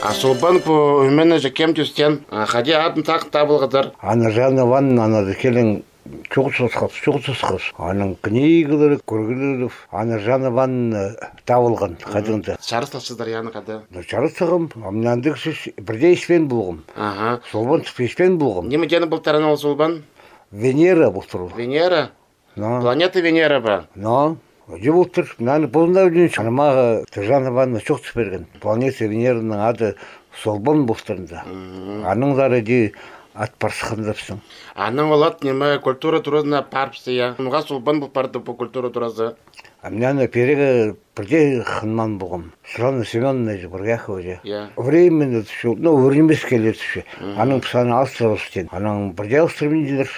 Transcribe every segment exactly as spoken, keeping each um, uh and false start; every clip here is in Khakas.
А Солбан пу ӧменҷі кем тӱскен? А хайди адын сағын табылғадар? Аны Жанна Ивановна, аны да келең чоғыл сосхас, чоғыл сосхас. Аның книгалары, кӧргілері, аны Жанна Ивановна табылған, хайдағ-да. Чарыс салчазар, я, аны хайда? Да, чарыс салғам, а мин андағ сӧс пірдее испеен полғам. Аха. Солбан тіп испеен полғам. Ниме теені полтыр ол Солбан? Венера полтыр ол. Венера? Но. Планета Венера ба? Но. Иди полтыр. Мин аны позымда ӱгренчем. Аны мағаа Жанна Ивановна чоохтап пирген. Планета Венераның ады Солбан полтыр анда. Мгм. Аннаңар иди ат парысханнар пістің. Анаң ол ат ниме, культура туразына парыбысса, я? Ноға Солбан пол парды пу культура туразы? А мин аны пирерге пірдее хынмаан полғам. Светлана Семёновна же, Боргяхова же. Я. Временно тіпче, ну, ӱгренмеске ле тіпче. Мгм. Анаң піс аны алыстырыбыс теен. Анаң пірдее алыстырбинчалар.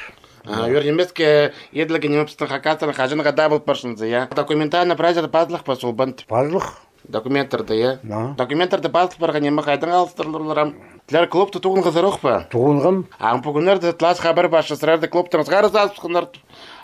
А, ӱгренмеске иділген ниме пістің хакастарның хаҷанғы даа пол парчатханзы, я? Документальный прайзы пазылых па Солбан тіп? Пазылых. Документтарда, я? Но. Документтарда пазыл парған ниме хайдаң алыстырылар ам? Тілер клубта тоғынғазар ох па? Тоғынғам. Ам пӱгӱннерде тылас хабар парча, сірерні клубтаң сығара сазыбысханнар.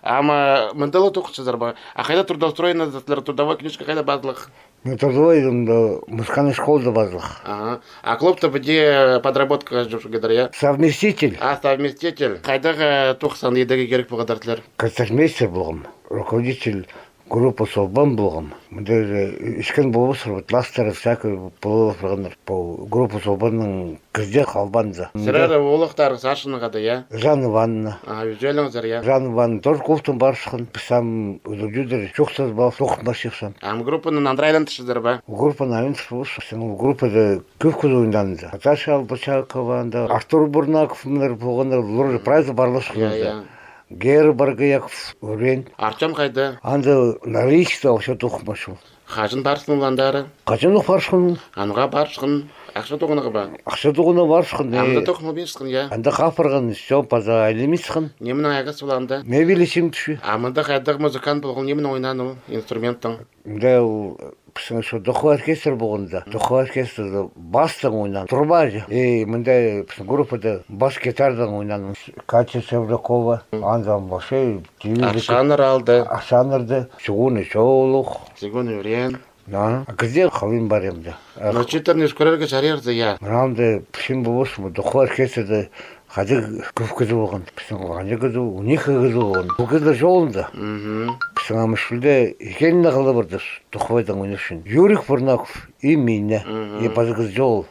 Ам, а, мында ла тоғынчазар ба? А хайда трудоустроенныйзар, сірер трудовой книжка хайда пазылых? Ну, трудовой, анда музыкальный школада пазылых. Ага. А клубта піди подработка чӧрчезер, я? Совместитель. А, совместитель. Хайдағ тоғыс анда идерге кирек полғадар сірер? Концертмейстер полғам, руководитель группа Солбан полғам. Мында же іскен полбассар, вот, тыластары всякий полып парғаннар. Пу группа Солбанның кізі халбанза. Сірер олахтарығ саршынға да, я? Жанна Ивановна. А, ӱзӧлеңзер, я? Жанна Ивановна тоже клубтаң парыбысхан. Піс ам ӱдӱрдер чоохтазыбыс, тоғынмасчахпын. Ам группанаң андыра айландырчазар ба? Группанаң айландырчабыс. Пістің ол группада кӧп кізі ойнанды. Наташа Албачакова, анда Артур Бурнаков, мыннар полғаннар, олар прайзы парласхан. Я, я. Гера Боргояков, ӱрен. Артём хайда? Анда наличта вообще тоғынмасча. Хаҷан парыбысхан ол андар? Хаҷан ох парыбысхан? Ноға парыбысхан? Ахча тоғынарға ба? Ахча тоғынарға парыбысхан. Анда тоғынминчатхан, я? Анда хап парған, всё, паза айланминчатхан. Нименең айғасча ол анда? Мебель ізім тіпче. А мында хайдағ музыкант полған, нименең ойнаан ол, инструменттең? Мында ол пістің ещё духовой оркестр полғанда. Духовой оркестрде бастаң ойнаан, труба же. И мында пістің группада бас-гитарадаң ойнаан. Катя Шевракова, андағ вообще дивизия. Ахчаннар алды. Ахчаннар да, чуғуны чоғыл ох. Чуғуны ӱрен. Да. А кізі халбаан пар ам да. Ах. Но чииттер ӱскӱрерге чарир зе, я. Мынаңда пісім полбас, духовой оркестрде хайдағ кӧп кізі полған. Пістің хайдағ кізі, он ікі кізі полған. Пу кізілер чоғыл анда. Мгм. Пістің ам Ӱс пілде ікӧлең хал парды, духовойдаң ойнаҷаң. Юрик Бурнаков и мин. Мгм. И паза кізі чоғыл.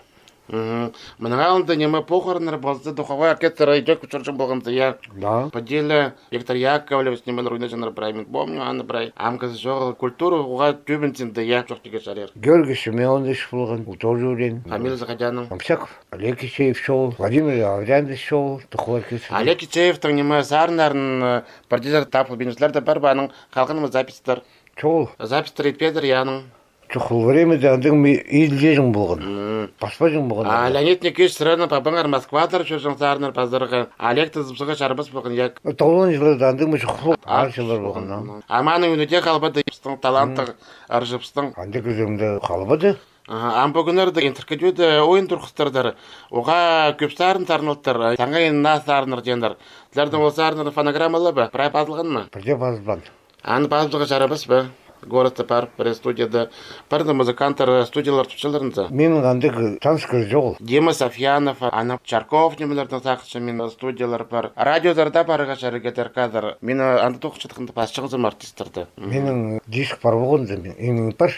Мгм. Мының алнында ниме, похороннар полза, духовой оркестр идӧк чӧрҷең полған зе, я. Да. По делу Виктор Яковлевич нимелер ойнаҷаңнар прай, мин помню аны прай. Ам кізі чоғыл, культура уғаа тӧбінзінде, я, чоохтирға чарир. Георгий Семёнович полған, ол тоже ӱрен. Фамилиязы хайдағ аның? Амсяков. Олег Кичеев чоғыл, Владимир Гаврянович чоғыл, духовой оркестр. Олег Кичеевтің ниме, сарыннарын, э, пірдеезер тап полбинчалар даа пар ба, аның халғанмы записьтер? Чоғыл. Записьтер итпеезер, я, аның? Чох, ол времяда андағ ниме иділҷең полған. М. Паспаҷаң полған. А Леонид Никитич, сірернің пабаңар Москвадар чӧрҷең сарыннар пазарға, Олег тізіп сығарға чарабас полған, я? Ну, тоғызынҷы чылларда андағ ниме чох, а, арчылар полған, а. А маның ӱнінде халбады пістің таланттығ ырҷыбыстың. Андағ кізі мында халбады. Аха, ам пӱгӱннерде интернетте ойын турғыстырдар. Уғаа кӧп сарын сарналтыр, таңай наа сарыннар тееннер. Тілердең ол сарыннарның фонограммалары ба? Прай пазылған ма? Пірдее пазылбаан. Аны пазыбызарға чарабас па? Городта парып, пірее студияда. Пірдее музыканттар, студиялар тутчалар зе. Минің андағ таныс кізі чоғыл. Дима Сафьянов, аны Чарков нимелердең сағынчам мин, студиялар пар. Радиозар даа парарға чарир кидер хазыр. Мин анда тоғынчатханда пасчаңзым артисттерді. Минің диск пар полғанда, мин, минің пар.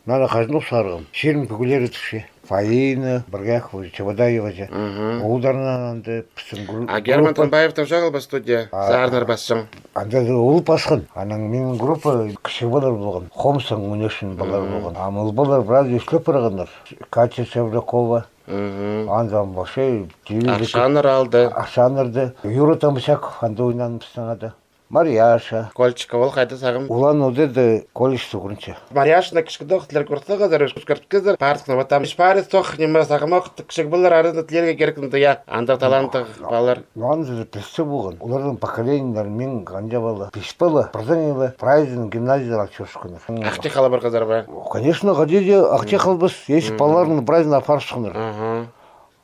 Мына хаҷанох сығарғам. Чирім кӧглері тіпче. Фаина Боргякова, Чебодаева же. Мгм. Оолдарнаң анда пістің гру-, а Герман группа. Тынбаевтың чоғыл ба студия? А, сарыннар пасчаң. Анда даа ол пасхан. Анаң минің группа кічіг палалар полған. Хомыстаң ойнаҷаң палалар полған. Ам ол палалар пірее ӱслеп парғаннар. Катя Севрюкова. Мгм. Анда вообще дивизия. Ахчаннар алды. Ахчаннар да. Юра Томсяков, анда ойнаан пістің анда. Марьяша. Кольчикова, ол хайда сағам? Улан-Удэде колледжте ӱгренче. Марьяшаны кічігдең тілерге ӱгретчезер, ӱскірткезер. Парысхан, вот там ӱс парыс тох, ниме, сағам ох, кічіг палалар аразында тілерге кирек анда, я. Андағ таланттығ палалар. Ну, анда да пілісті полған. Оларның поколениелері, мин, анҷа пала, пис пала, пірдеңе пала, прайзын гимназияға чӧрчеткеннер. Ахча халбассар ба? Конечно, хайди дее ахча халбас, если палаларның прайзын апарыбысханнар. Аха.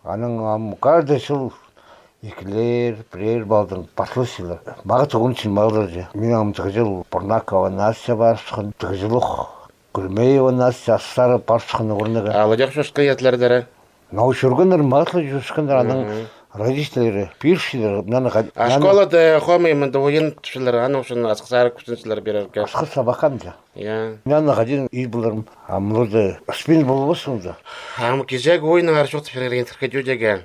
Анаң ам каждый чыл ікілер, пірер палалардаң парыбысчалар. Мағаа тоғынҷаң палалар же. Мин ам тігі чыл Бурнакова Настя парыбысхан, тігі чыл ох Курмеева Настя, астары парыбысхан ӱгренерге. А алай ох чоохтап итчелер дее. Ноо чӧргеннер, мағат ла чӧрчеткеннер, анаң родительлері пирчелер, мынаны ха-, А мынаны школада хомай мында ойын тіпчелер, аның ӱчӱн асхыс ары кӱстенчелер пирерге. Асхыс сабахха даа. Я. Мынаны хайди ит поларым, а мында спин полбассың даа. Ам кичеге ойыннаңар чоохтап пирерге интеркодюдеге.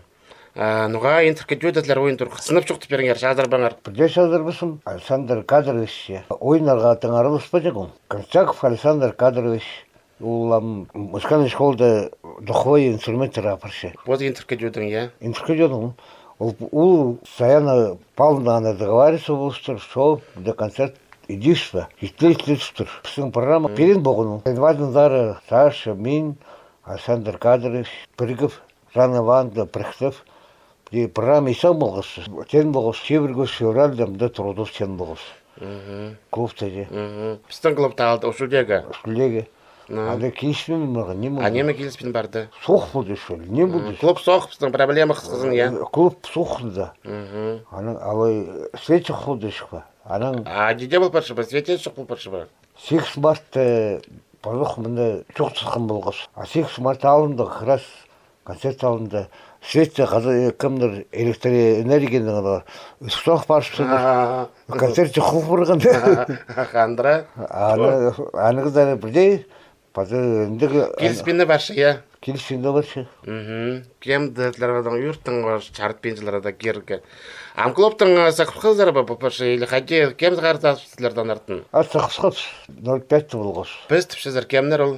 А, ноға интеркодюде сірер ойын тур, сынап чоохтап пиріңер, чазырбаңар. Пірдее чазырбассым, Александр Кадрович, я. Ойыннарға тың араласпаҷаң ол. Кончаков Александр Кадрович. Ол ам музыкальный школада духовой инструменттер апарча. Вот интеркодюдең, я? Интеркодюдең. Ол, ол Саяна Павловнаға договориться полыстыр, что до концерт идиш па, итле, итле тустыр. Пістің программа пирен полған ол. Январьдаң сары Саша, мин, Александр Кадрович, Пірігіп, Жанна Ивановна, Піріктіп, и программа итсең полғабыс. Теен полғабыс, чибіргібіс февральда мында турғабыс, теен полғабыс. Клубта же. Пістің клубта алды, Ӱскӱлдегі. Ӱскӱлдегі. Анда киліспин мағаа, ниме. А ниме киліспин парды? Суғ полды, что ли, ниме полды. Клуб суғ, пістің проблема хысхызын, я? Клуб суғ полды. Анаң алай свет чох полды, чох па. Анаң. А, дее пол парча ба, свет чох пол парча ба? Сигіс мартта, пазох мында чоохтасхан полғабыс. А сигіс март алнында, как раз концерт алнында, светті хаза-, кемнер электроэнергияның ӱс соох парыпсыңар. Концерт чох пол парған. Хандыра. Аны, аның даа пірдее, паза індігі. Киліспин парча, я? Киліспин парча. Кем дее сірернің юртыңар чарытпинчалар даа кирге. Ам клубтаң сағысхазар ба, пу парча, или хайди, кем сығарып сілердең артын? А сағысхабыс, ноль пять полғабыс. Піс тіпчезер, кемнер ол?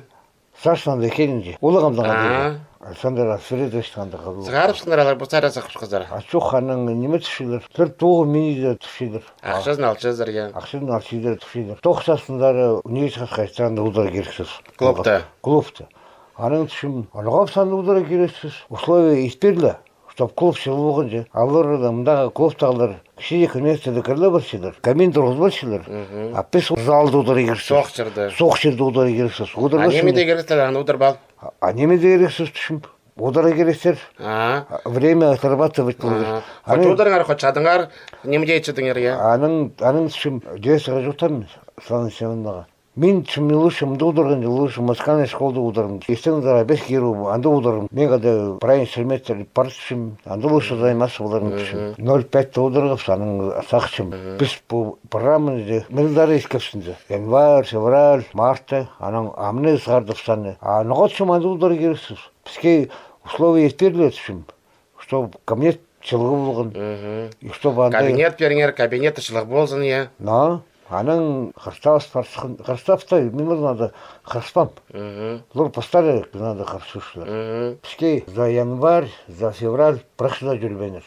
Сашаның даа килінҷе. Улуғ ағамның даа. Александр Альфредовичтің даа хызы. Сығарыпсыңар алар, пу сари сағысхазар. А чох, анаң ниме тіпчелер. Сірер тоғынмин даа тіпчелер. Ахчазын алчазар, я. Ахчазын алчазар тіпчелер. Тоғысчазыңар университетке, хайзы анда удур кирексіс. Клубта. Клубта. Анаң тіпчем, аны ноға піс анда удур кирексіс. Условия ит пиріле, чтоб клуб чыл полған же. Алар мындағы клубтағылар кічіҷек университетке кіріп парчалар. Камин турғызып парчалар. А піс залда удур кирексіс. Суғ чирде. Суғ чирде удур кирексіс. А ниме дее кирексіс, аны удур пал. А ниме дее кирексіс, тіпчем. Удур кирексер. Время отрабатывать полар. Хоть удурыңар, хоть чадыңар, ниме дее итчедіңер, я? Анаң, анаң тіпчем, директорға чоохтаам, Светлана Семеновнаға. Мин, тіпчем, лучше мында удурғам, лучше музыкальный школада удурам. Иртеннең даа обед киріп, анда удурам. Мағаа даа прай инструменттер пар, тіпчем, анда лучше заниматься поларым, тіпчем. Ноль пятьте удурғабыс, анаң сағынчам. Піс пу программаны даа, мин даа искепсін даа. Январь, февраль, мартта, анаң амны сығардыбыс аны. А ноға, тіпчем, анда удур кирексіс. Піске условия ит пиріле, тіпчем, чтоб кабинет чылығ полған. И чтоб анда кабинет пиріңер, кабинет чылығ ползын, я. Но, анаң хырыстабыс парысхан, хырыстабыс та, мин оларны хырыспаам. Олар постары надо хырысчалар. Піске за январь, за февраль практика чӧрбееннер.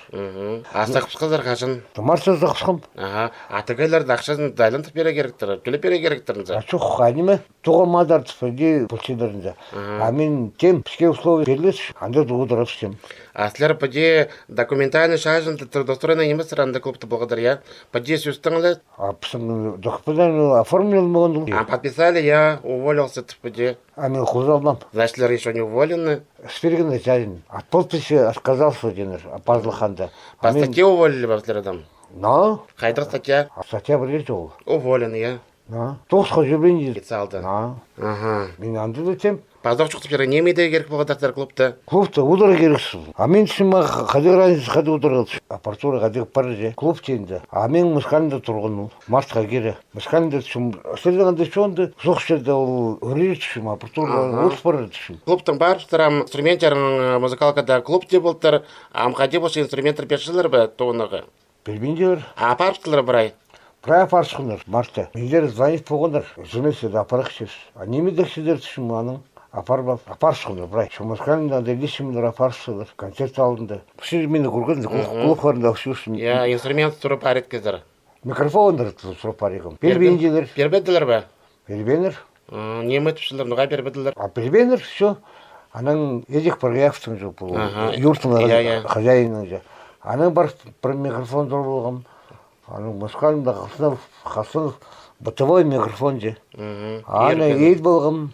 А сағысхазар хаҷан? Мартта сағысхам. Аха. А тігілернің ахчазын даа айландырып пирерге киректер, тӧлеп пирерге киректер зе? А чох, а ниме? Тоғынмадар тіп, піди полчалар анда. А мин теем, піске условия пирілче, анда даа удурабыс теем. А сірер піди документальный чазында трудоустроенный нимессер, анда клубта полғадар, я? Піди сӧстең ле? А пістің документальный оформлен полған ол. А подписали, я уволился тіп піди. А мин хоза албаам. Значит, сірер ещё не уволены? Іс пиргеннер чазын. От подписи отказался тееннер, а пазылханда. По статье уволили ба сірерні? Но. Хайдағ статья? А статья пірдее чоғыл. Уволены, я? А? Тоғысха чӧрбеен дее. Ит салды. А? Аха. Мин анда даа теем. Пазох чоохтап пирер, ниме дее кирек полғадар клубта? Клубта удур кирексіс. А мин тіпчем, мағаа хайдағ разница, хайда удур алча. Аппаратура хайдағ пар же. Клуб теенде. А мин музыкальныйда турғам ол. Мартха кире. Музыкальныйда тіпчем, сірернің анда чоғында, суғ чирде ол ӱрер тіпчем, аппаратура ӱр парар тіпчем. Клубтаң парыпсыңар, ам инструменттерің, э, музыкалкада клуб тее полтыр, ам хайди полча, инструменттер пирчелер бе тоғынарға? Пирбееннер. А апарыпсыңар прай? Прай апарысханнар мартта. Мендер звонить полғаннар. Жымес еді, апарчабыс. А ниме дее сірер тіпчем, анаң апарбаам. Апарысханнар прай. Чумасханнар да, личный апарысханнар. Концерт алнында. Пісті мині кӧрген, клуб, клуб парында, все, что. Я, инструмент турып париткезер. Микрофондар турып париғам. Пирбееннер. Пирбеділер бе? Пирбееннер. М, ниме тіпчелер, ноға пирбеділер? А пирбееннер, все. Анаң Эдик Паргояевтің же пу, аха, юртының, я, я, хозяинының же. Анаң пар пір микрофон турып алғам. Анаң музыкальныйда Хасанов, Хасанов бытовой микрофон же. Мгм. Аны ит полғам.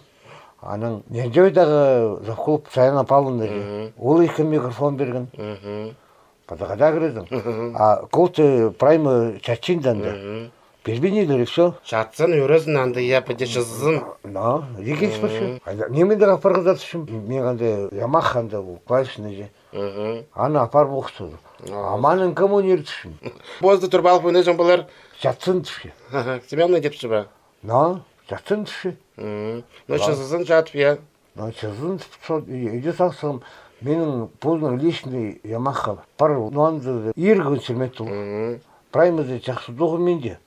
Анаң Нердёйдағы завклуб Саяна Павловна же. Мгм. Ол ікі микрофон пирген. Мгм. Пазох хайда кирезің. Мгм. А клубты прайма чатчинданда. Мгм. Пирбинчелер, и всё. Чатсын, ӱрезін анда, я, піди чызызын. Но, икізі парча. Мгм. Анда, ниме дее апарарға тартчам. Мин анда Ямаха анда, ол клавишный же. Мгм. Аны апарып охтыр. А. А маның кім ойнир тіпчем. Позы турып алып ойнаҷаң полар. Чатсын тіпче. Семён не тіпче бе? Но, чатсын тіпче. Мгм. Но, а, чызызын чатып, я. Но, чызын тіп, со, и, иди сағынчам, минің позының личный Ямаха пар, но анда иргі инструмент ол. Мгм. Прай мында чахсы тоғынмин дее.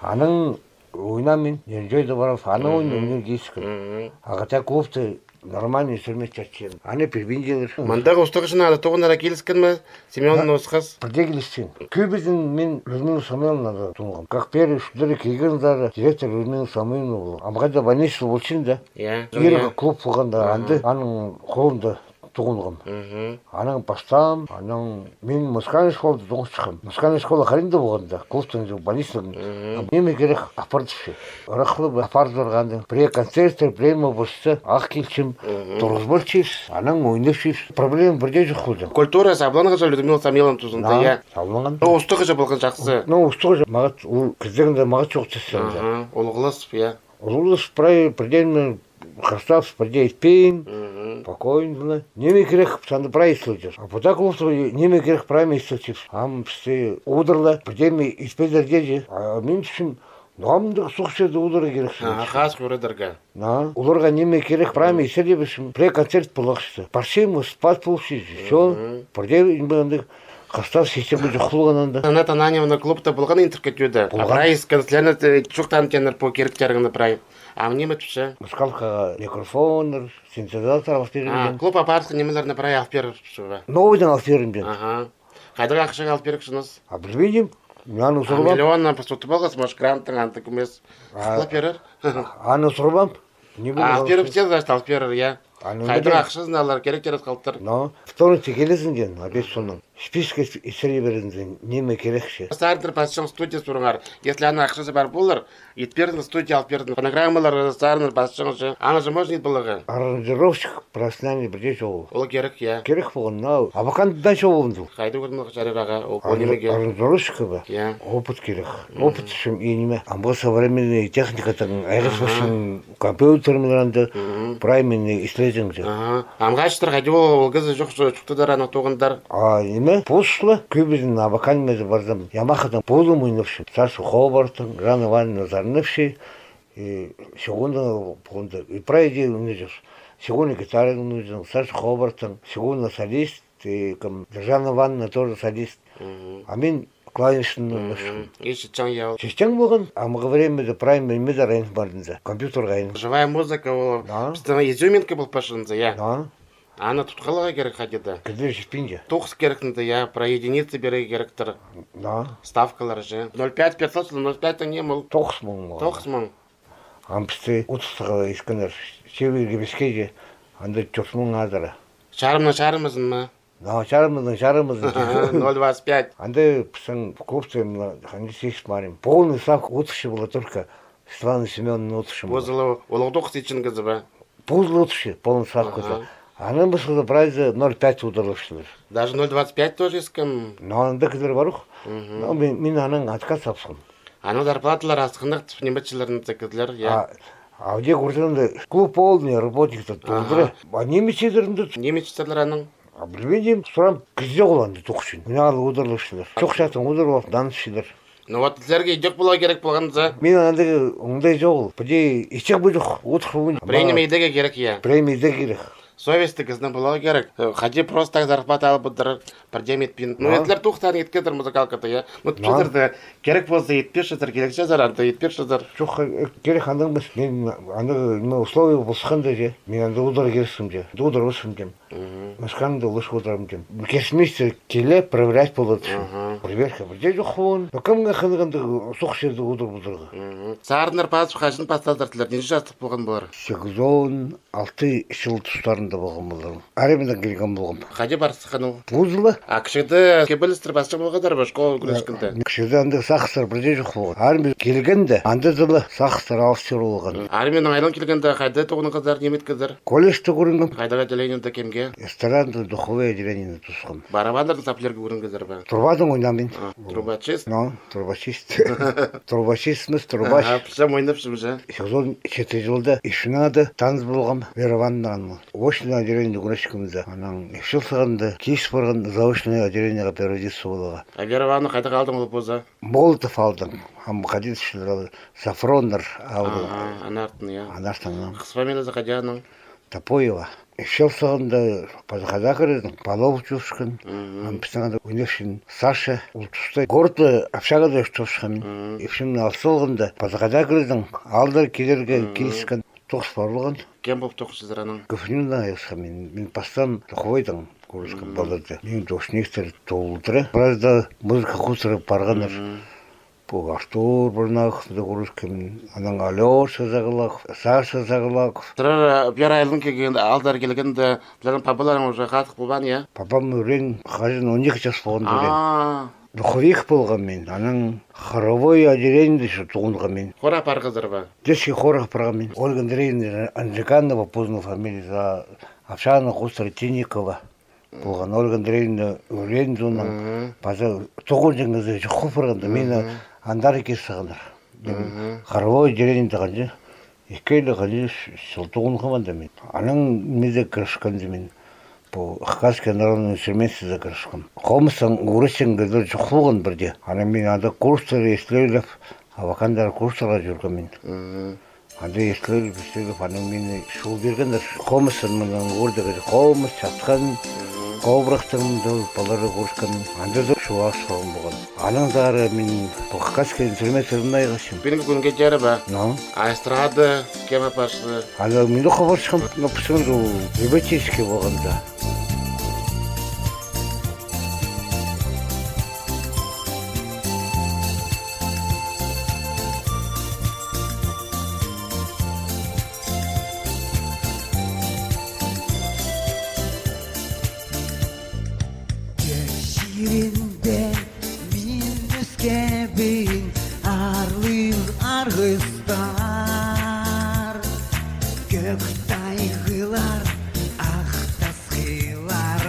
Анаң ойнам мин, Нинҷай Добров, анаң ойнам, мгм, мин киліскен. Мгм. А хотя клубта нормальный инструмент чатчам. Аны пирбинчелер. Мындағы устағҷы аны тоғынарға киліскен ме? Семён, да, осхас. Пірдее килісчең. Кӧбізін мин Людмила Самойловнадаң тоғынғам. Как первый шӱдері килгензер, директор Людмила Самойловна полған. Амға даа больницада полчаң даа. Я. Иргі, я, клуб полғанда, ага, анда, аның холында тоғынғам. Мгм. Анаң пастаам, анаң мин музыкальный школада тоғынчатхам. Музыкальный школа хайранда полғанда, клубтың, больницаның. Мгм. Ниме кирек, апар тіпче. Ырахлап апарып парғанда, пірее концерттер, пірее ме полча, ах килчем, мгм, турғызып алчабыс, анаң ойнапчабыс. Проблема пірдее чох полды. Культура сабланған же Людмила Самойловна тузында, я? Сабланған. Ну, устағҷы полған чахсы. Ну, устағҷы, мағат, ол кізілерінде мағат чох тістер. Ага, улуғласып, я. Улуғласып, прай пірдее ме хастап, пірдее итпин, мгм, спокойно. Ниме кирек, санда прай истілче. А пу даа клубта ниме кирек, прай ме истілче. Ам пісте удурлар пірдее ме итпезер дее. А мин тіпчем, ну, ам даа суғ чирде удур кирек. Ага, хас кӧрерге. Но, оларға ниме кирек, прай ме истілче, пірее концерт полча. Парчам, спать полча, всё. Мгм. Пірдее ме андағ хастап, сисем чох полған анда. Ана Тананевна клубта полған интеркетюда. Полған. А прай искензер, сірерні чоохтааннар пу киректеріңні прай. Ам ниме тіпче? Музыкалкаға микрофоннар, синтезатор алып пирген. А, клуб апарчатхан нимелерні прай алып пирче бе? Новыйдаң алып пирген. Ага. Хайдағ ахчаға алып пирчезер? А пілбинчем. Мин аны сурбаам. А миллионнаң пос тутып алғас, может, гранттаң, андағ кӧмес. А, алып пирер. Аны сурбаам. Ниме алып пирер, значит, алып пирер, я. Хайдағ ахчазын алар, киректерін халыптар. Но, вторник килезің теен, обед соонаң. Список ис-, исчербеезің, ниме кирекче. Сарыннар пасчаң студия сурыңар. Если аның ахчазы пар полар, ит пирзін, студия алып пирзін. Фонограммалар сарыннар пасчаң же. Аны же можно ит поларға. Аранжировщик профессиональный пірдее чоғыл. Ол кирек, я. Кирек полған, но Абаканда чоғыл полған. Хайди кӧрдің, ол чарир аға, ол нимеге. Аранжировщик пе? Я. Опыт кирек. Мгм. Опыт ӱчӱн ниме. Амғы современный техникадаң айғас, ага, пасчаң. Компьютер мин анда, мгм, прай мин истілчем же. Ага. Амғы ачтар хайди ол, ол кізі чох, чох, чоохтадар, аны тоғындар. А ниме, позыла, кӧбізін Абаканға парзам, Ямахадаң позым ойнапчам. Саша Хобарттаң, Жанна Ивановна сарнапча, и Сегуннаң полғанда, и прай дее ойнапчам. Сегунна гитарадаң ойнапчам, Саша Хобарттаң, Сегунна солист, и кем, Жанна Ивановна тоже солист. Мгм. А мин клавишный, мгм, ойнапчам. И читчең, я. Читчең полған, амғы времяда прай ме нимеде айланып парды. Компьютерге айланып. Живая музыка ол. Да. Пістің изюминка полып парча, я. Да. Аны тут халарға кирек хайди даа. Кізілер читпинче. Тоғыс кирек анда, я, прай единица пирерге киректір. Да. Ставкалар же. Ноль пять пирзең, ноль пять ниме ол? Тоғыс муң ол. Тоғыс муң. Ам пісті утыстығ искеннер, чибіргі піске же, анда тӧрт муң азыра. Чарымның чарымызын ма? Но, чарымның чарымызын. Ноль двадцать пять. Анда пістің клубта, мына, хайди сигіс марим. Полный ставка утысчы полар только Светлана Семёновна утысчы полар. Позыла, олох тоғыс итчең кізі бе? Позыла утысчы, полный ставкада. Ага. Анаң пасха прайзы ноль пять удурлапчалар. Даже ноль двадцать пять тоже искем. Но анда кізілер пар ох. Мгм. Но мин, мин анаң отказ сапсам. Аның зарплаталар асхынах тіп ниме итчелер кізілер, я. А, а где курсанты? Клуб полный, работниктар толдыра. Ага. А ниме итчезер анда? Ниме итчезер анаң? А пілбинчем, сурам, кізі чоғыл анда тоғыс ӱчӱн. Мына ала удурлапчалар. Чох чатың удурлап, танысчалар. Ну вот, сірерге идӧк поларға кирек полған за. Мин андағ оңдай чоғыл. Пірдее итчең пу чох, удурлап. Премия идерге кирек, я. Премия идерге кирек. Совестьті кізінің поларға кирек. Э, хайди просто так зарплата алып одыр, пірдее ме итпин. Ну, а? Итлер тоғыстарын иткеннер музыкалкада, я. Ну, а? Пістерге кирек полза, ит пирчезер, килчезер, анда ит пирчезер. Чох, э, кирек андағ нимес. Мин андағ, ну, условие полысханда же, мин анда удур килісчем же, удур пасчам же. Мгм. Музыкантты улас удурларым теем. Кӧрчезер, киле, проверять полар. Ага. Проверка пірдее чох полған. Но кемге хынығ анда суғ чирде удур поларға. Мгм. Сарыннар пазып, хаҷан пастадыр сірер? Нинҷе частығ полған полар? Сигізон алты чыл тустарында полған полар. Армиядаң килген полғам. Хайди парысхан ол? Позыла. А кічігде кибелістер пасчаң полғадар ба, школа ӱгренчеткенде? Кічігде анда сағыстар пірдее чох полған. Армиядаң килгенде, анда даа сағыстар алыстығ полған. Армиядаң айлан килгенде хайди тоғынғазар, ниме иткезер? Колледжте ӱгренгем. Хайдағ отделениеде, кемге? Эстрадно-духовой отделениеде тоосхам. Барабаннардаң саплирға ӱгренгезер бе? Турбадаң ойнам. Мин. А, трубочист? Ну, трубочист. Трубочист мыс, трубач. Ага, пілчем, ойнапчам же. Сексен читі чылда ишіні ады таныс полғам Вера Ивановнанаң. Очное отделениеде ӱгренчеткем за. Анаң ікі чыл сағында кис парған заочное отделениеге переводиться поларға. А Вера Ивановна хайдағ аалдаң ол позы? Молотов аалдаң. Ам хайди тіпчелер, Софроннар аалдаң. Ага, анартын, я. Анартын, я. Хыс фамилиязы хайди аның? Топоева. Ікі чыл сағында паза хайдағ кірезің, Павлов чӧрчеткен. Мгм. Ам пістің анда ӱгренчеткен Саша, ол туста городта общагада чӧрчеткен. Мгм. Ікі чыл алты сағында паза хайдағ кірезің, аалдар килерге киліскен, тоғыс парған. Кем полып тоғынчазар анаң? Кӧп ниме айғасхам мин. Мин пастап духовойдаң кӧрчеткем палаларды. Мин дошниктерні толдыра. Піреезі музыка хустыра парғаннар. Мгм. Пу Артур Бурнаховты кӧрчеткем, анаң Алёша Заглаков, Саша Заглаков. Сірер, э, пеер айланып килгенде, аалдар килгенде, сірернің пабаларың уже хатығ полбаан, я? Пабам ӱреен, хаҷан он ікі час полған ӱреен. А. Духовик полғам мин, анаң хоровой отделениеде чӧр тоғынғам мин. Хорға парғазар ба? Детский хорға парғам мин. Ольга Андреевна Анжиканова, позының фамилиязы, общаганың хустыра Тинникова. Полған Ольга Андреевна ӱреен, анаң паза тоғынҷаң кізі чох парғанда, мині андар кир салғаннар. Хоровой отделениеде ханҷа, ікі ле ханҷа чыл тоғынғам анда мин. Анаң ниме кіріскем мин. Пу Хакасский народный инструментсер кіріскем. Хомыстаң ӱгренҷең кізі чох полған пірдее. Анаң мин анда курстар истіліп, Абакандағы курстарға чӧргем мин. Анда истіліп, истіліп, анаң мині чол пиргеннер. Хомыстаң мынаң ӱгредерге, хомыс, чатхан, хобырахтаң мында палалар ӱгренчеткем. Анда даа чула ас парған полған. Анаң даа мин пу хакасский инструментсер айғасчам. Пӱӱнгі кӱнге чарир ба? Ну? А эстрада кем апарча? Аны мин дее хабарчам, ну, пістің ол любительский полғанда. Кӧк чирінде мин ӧскебін, аарлығ арғыстар. Кӧк тайғалар, ах тасхыллар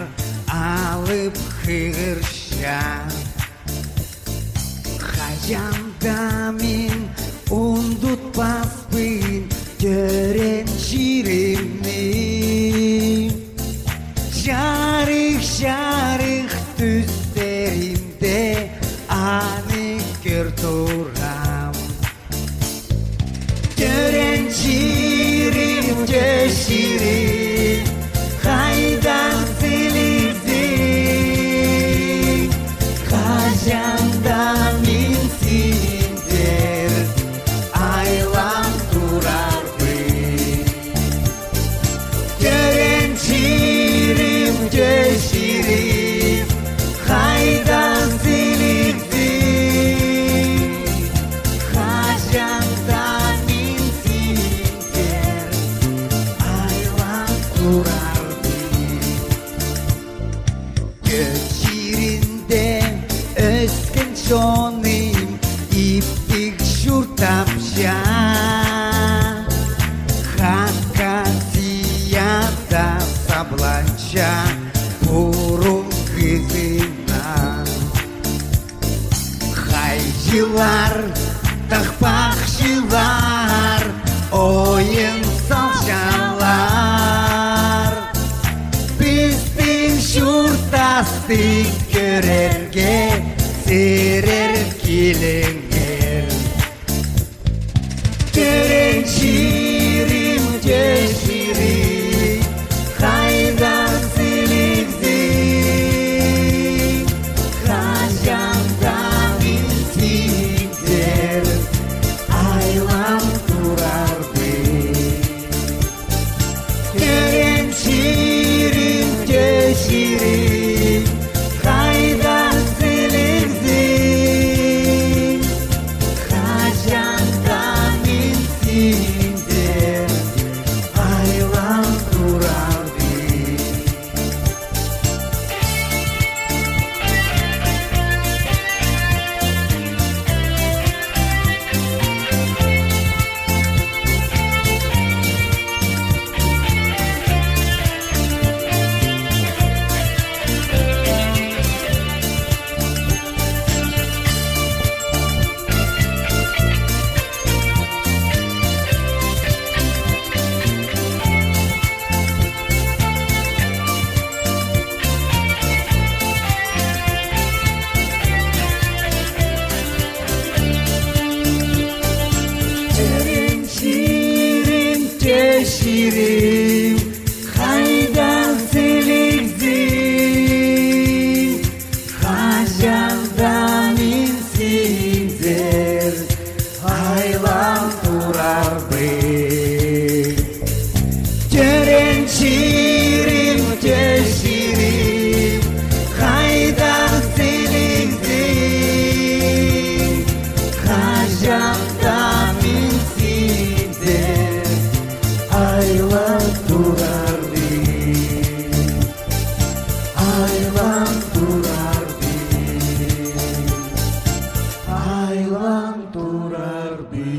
алып хығырча. Хаҷан даа мин ундутпаспын тӧреен чирімні. Чарых-чарых тӱстерімде аны кӧр турам. Тӧреен чирім, тӧс чирім, хайдаң сілігзің, хаҷан даа мин синзер айлан турарбын. Тӧреен чирім, тӧс чирім, хайдаң сілігзің, хаҷан даа мин синзер айлан турарбын. Кӧк чирінде ӧскен чоным иптіг чуртапча. Хакасияда сабланча пурун кізінең. Хайҷылар, тахпахчылар ойын салчалар. Пістің чуртасты кӧрерге сірер киліңер. Тӧреен чирім, тӧс чирім, хайдаң сілігзің, хаҷан даа мин синзер айлан турарбын. Тӧреен чирім, тӧс чирім, хайдаң сілігзің, чирім, хайдағ сілігзің, хаҷан даа мин синзер айлан турарбын. Тӧреен чирім, тӧс чирім, хайдағ сілігзің, хаҷан даа мин синзер айлан турарбын. Айлан турарбын. Айлан турарбын.